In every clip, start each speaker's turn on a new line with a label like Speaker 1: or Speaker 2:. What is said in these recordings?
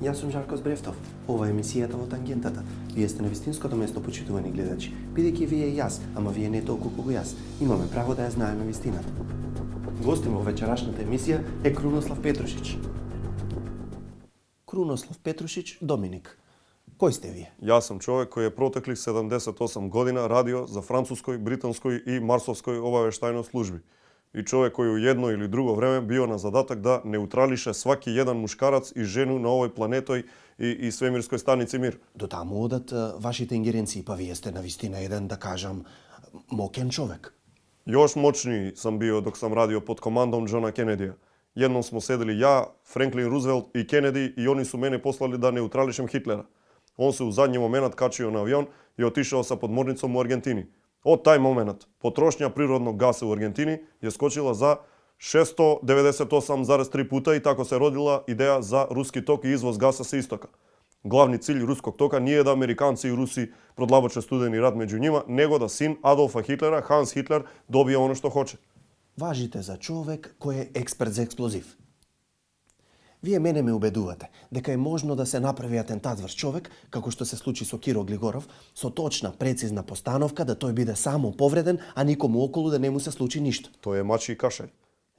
Speaker 1: Јас сум Жарко Збревтов. Ова е емисијата во Тангентата. Вие сте на вистинското место, почитувани гледачи. Бидејќи вие и јас, ама вие не толку колку јас, имаме право да ја знаеме вистината. Гостим во вечерашната емисија е Крунослав Петрушич. Крунослав Петрушич Доминик. Кој сте вие?
Speaker 2: Јас сум човек кој е протеклих 78 година радио за француској, британској и марсовској обавештајно служби. И човек кој у едно или друго време био на задатак да неутралише сваки еден мушкарац и жену на овој планетој и свемирској станици Мир.
Speaker 1: До таму одат вашите ингеренции, па вие сте навистина еден, да кажам, мокен човек.
Speaker 2: Још мочни сам био док сам радио под командом Џона Кенедија. Едном смо седели ја, Френклин Рузвелт и Кенеди и они су мене послали да неутралишем Хитлера. Он се у задњи момент качио на авион и отишao sa подморницом у Аргентини. Од тај момент, потрошња природно гаса у Аргентини ја скочила за 698,3 пута и тако се родила идеја за руски ток и извоз гаса со истока. Главни cilj руског тока не е да американци и руси продлабоче студени рат меѓу нима, него да син Адолфа Хитлера, Ханс Хитлер, добие оно што хоче.
Speaker 1: Важите за човек кој е експерт за експлозив. Вие мене ме убедувате дека е можно да се направи атентат врз човек, како што се случи со Киро Глигоров, со точна, прецизна постановка да тој биде само повреден, а никому околу да не му се случи ништо.
Speaker 2: Тој е мачи и кашель.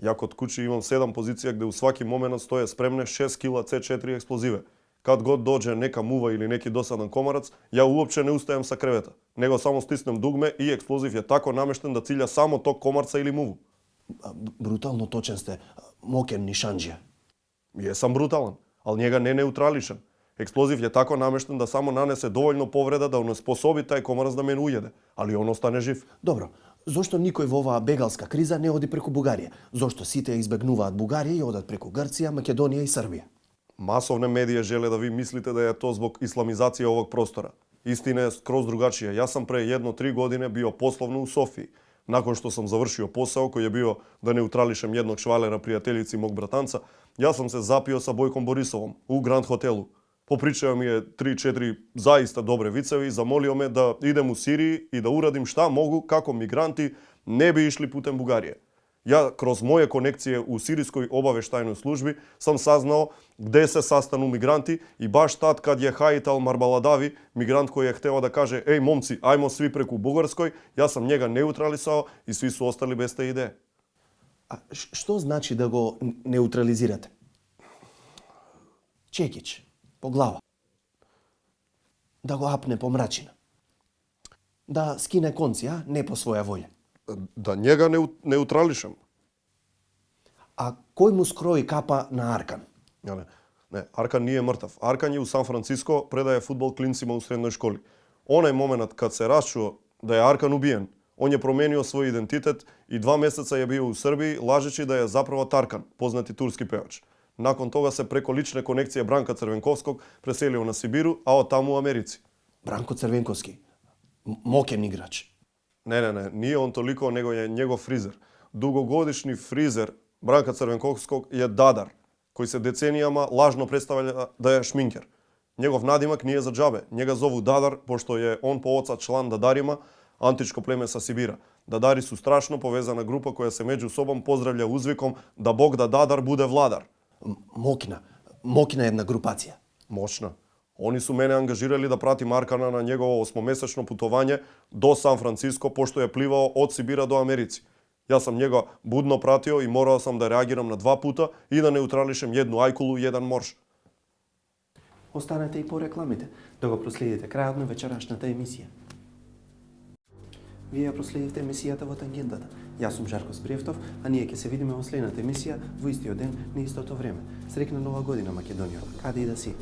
Speaker 2: Ја код кучи имам 7 позиција где у сваки момент стоја спремне 6 кила C4 експлозиве. Кад год доđe нека мува или неки досадан комарац, ја уопче не устајам са кревета. Него само стиснем дугме и експлозив е тако намештен да цилја само тог комарца или муву.
Speaker 1: Брутално точен сте, мокен нишанџија.
Speaker 2: Је сам брутален, ал njega не неутралишен. Експлозив е тако намештен да само нанесе доволно повреда да онеспособи тај комарац да ме уједе, али он остане жив.
Speaker 1: Добро, зошто никој во оваа бегалска криза не оди преку Бугарија? Зошто сите ја избегнуваат Бугарија и одат преку Грција, Македонија и Србија?
Speaker 2: Масовне медија желе да ви мислите да е тоа због исламизација овог простора. Истина е скроз другачија. Јас сам пре 1-3 години био пословно у Софија. Након што сам завршио посао кој е био да неутралишем едnog швалера пријателици мог братанца, јас сам се запио са Бојком Борисовом у Гранд Хотелу. Попричао ми е 3-4 заиста добре вицеви и замолио ме да идем у Сирија и да урадим шта могу како мигранти не би ишли путем Бугарија. Ја кроз моје конекција у сириској обавештајној служби сам сазнал где се састану мигранти и баш тад кад ја Хаитал Марбаладави, мигрант кој е хтео да каже еј момци, ајмо сви преку Бугарској, јас сам njega неутралисао и сви су остали без таа идеја.
Speaker 1: А што значи да го неутрализирате? Чекич, по глава. Да го апне по мрачина. Да скине конци, а? Не по своја волја.
Speaker 2: Да njega неутралишам.
Speaker 1: А кој му скрои капа на Аркан?
Speaker 2: Не, Аркан не е мртав. Аркан е у Сан Франциско, предаje фудбал клинцима у средној школи. Онај момент кад се расчуо да е Аркан убиен, он ја променио свој идентитет и 2 месеца ја био у Србија, лажечи да е заправо Таркан, познати турски певач. Након тога се преко лична конекција Бранка Црвенковскog преселио на Сибиру, а од таму у Америци.
Speaker 1: Бранко Црвенковски, мокен играч.
Speaker 2: Не, nije on toliko, nego je njegov frizer. Dugogodišnji frizer Branka Crvenkovskog je Dadar, koji se decenijama lažno predstavlja da je šminker. Njegov nadimak nije za džabe. Njega zovu Dadar, pošto je on po oca član Dadarima, antičko pleme sa Sibira. Dadari su strašno povezana grupa koja se među sobom pozdravlja uzvikom da Bog da Dadar bude vladar.
Speaker 1: Mokina jedna grupacija.
Speaker 2: Moćna. Oni su mene angažirali da pratim Arkana na njegovo 8-mesečno putovanje do San Francisco, pošto je plivao od Sibira do Americi. Ja sam njega budno pratio i morao sam da reagiram na 2 puta i da neutrališem jednu ajkulu i jedan morš.
Speaker 1: Останете и по рекламите, да го проследите крајот на вечерашната емисија. Вие ја проследивте емисијата во Тангентата. Јас сум Жарко Збревтов, а ние ќе се видиме во следната емисија во истиот ден на истото време. Среќна нова година, Македонија, каде и да си.